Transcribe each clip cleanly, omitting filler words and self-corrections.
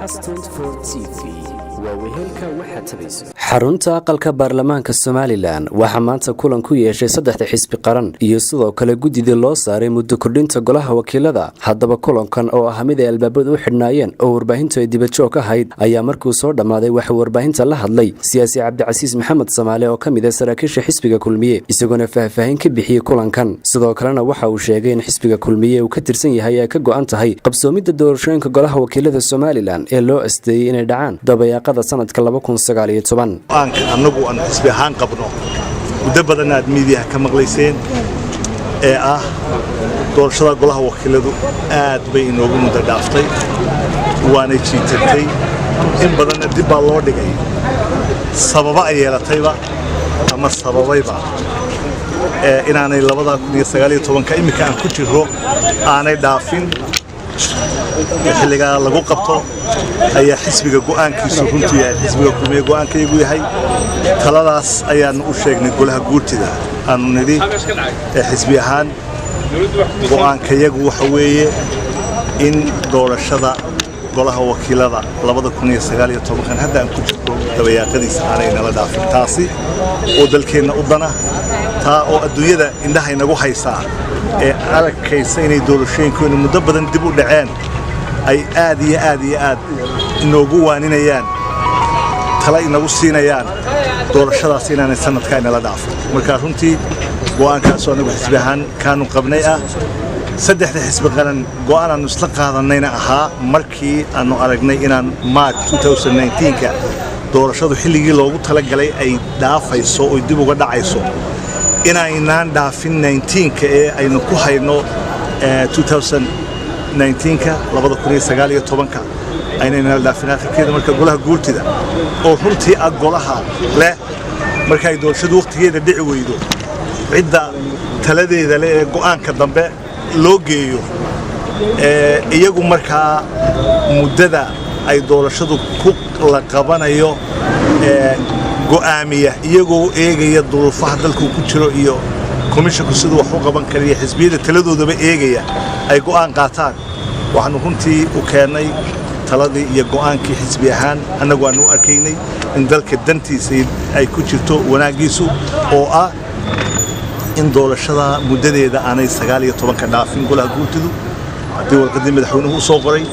Cas TV waa wehelka waxaad tabayso. Xarunta aqalka baarlamaanka Somaliland waxaa maanta kulan ku yeeshay saddexda xisbi qaran iyo sidoo kale guddidii loo saaray muddo kordhinta golaha wakiilada. Haddaba kulankan oo ah mid ay albaabadu u xidhnaayeen oo warbaahintu ay dibadjoog ka ahayd ayaa markuu soo dhammaaday waxaa warbaahinta la hadlay siyaasi Cabdicasiis Maxamed Samaale oo ka mid ah saraakiisha xisbiga Kulmiye, isagoona faahfaahin ka bixiyey kulankan. Sidoo kalena waxa uu sheegay in xisbiga Kulmiye uu ka tirsan yahay ay ka go'an tahay qabsoomidda doorashooyinka golaha wakiilada Somaliland ee loo asteeyey inay dhacaan dabayaaqada sanadka. Go'aanka annagu aan xisbi ahaan qabno, muddo badan aad miidiyaha ka maqlayseen, ee ah doorashada golaha wakiiladu aad bay inoogu muddo dhaaftay, waanay jiitantay, in badanna dib baa loo dhigay. Sababa ay yeelatayba ama sababayba inaanay 2019-ka imminka aan ku jirro aanay dhaafin xilligaa lagu qabto ayaa xisbiga go'aankiisu runtuu yahay, xisbiga Kulmiye go'aankayagu yahay. Taladaas ayaannu u sheegnay golaha guurtida. Aanu nidhi ee xisbi ahaan go'aankayagu waxa weeye in doorashada golaha wakiilada 2019-kan hadda aan ku jirto dabayaaqadiisa aanay nala dhaafin, taasi oo dalkeenna u dana, taa oo adduunyada indhaha inagu haysaa ee aragkaysa inay doorashooyinkeennu muddo badan dib u dhaceen ay aad iyo aad iyo aad inoogu waaninayaan, tala inagu siinayaan doorashadaas inaanay sanadkaa inala dhaafin. Marka runtii go'aankaasoo anagu xisbi ahaan kaanu qabnay ah, saddexda xisbi qaran go'aan aannu isla qaadannayna ahaa, markii aannu aragnay inaan March 2019-ka doorashadu xilligii loogu talagalay ay dhaafayso oy dib uga dhacayso, inaynaan dhaafin 19-ka ee aynu ku hayno 2019-ka, 2019-ka aynayna dhaafin akhirkeeda. Marka golaha guurtida oo runtii ah golaha leh marka ay doorashadu wakhtigeeda dhici weydo cidda taladeeda leh ee go'aanka dambe loo geeyo, iyagu markaa muddada ay doorashadu ku la qabanayo go'aamiya, iyagoo eegaya duruufaha dalku ku jiro iyo komishinku siduu wax u qaban kara iyo xisbiyada taladoodaba eegaya, ay go'aan qaataan. Waxaanu runtii u keennay taladii iyo go'aankii xisbi ahaan annagu aanu u arkaynay in dalka dantiisa ay ku jirto wanaaggiisu, oo ah in doorashada muddadeeda aanay 19-ka dhaafin golaha guurtidu. Haddii warqaddii madaxweynuhu u soo qoray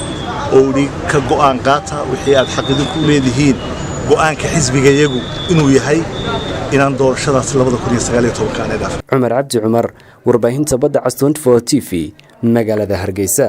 oo idhi ka go'aan qaata wixii aad xaq idinku u leedihiin, go'aanka xisbigayagu inuu yahay inaan doorashadaas 2019-ka aanay dhaafin. Cumar Cabdi Cumar, warbaahinta Badda Cas 24 TV, magaalada Hargeysa.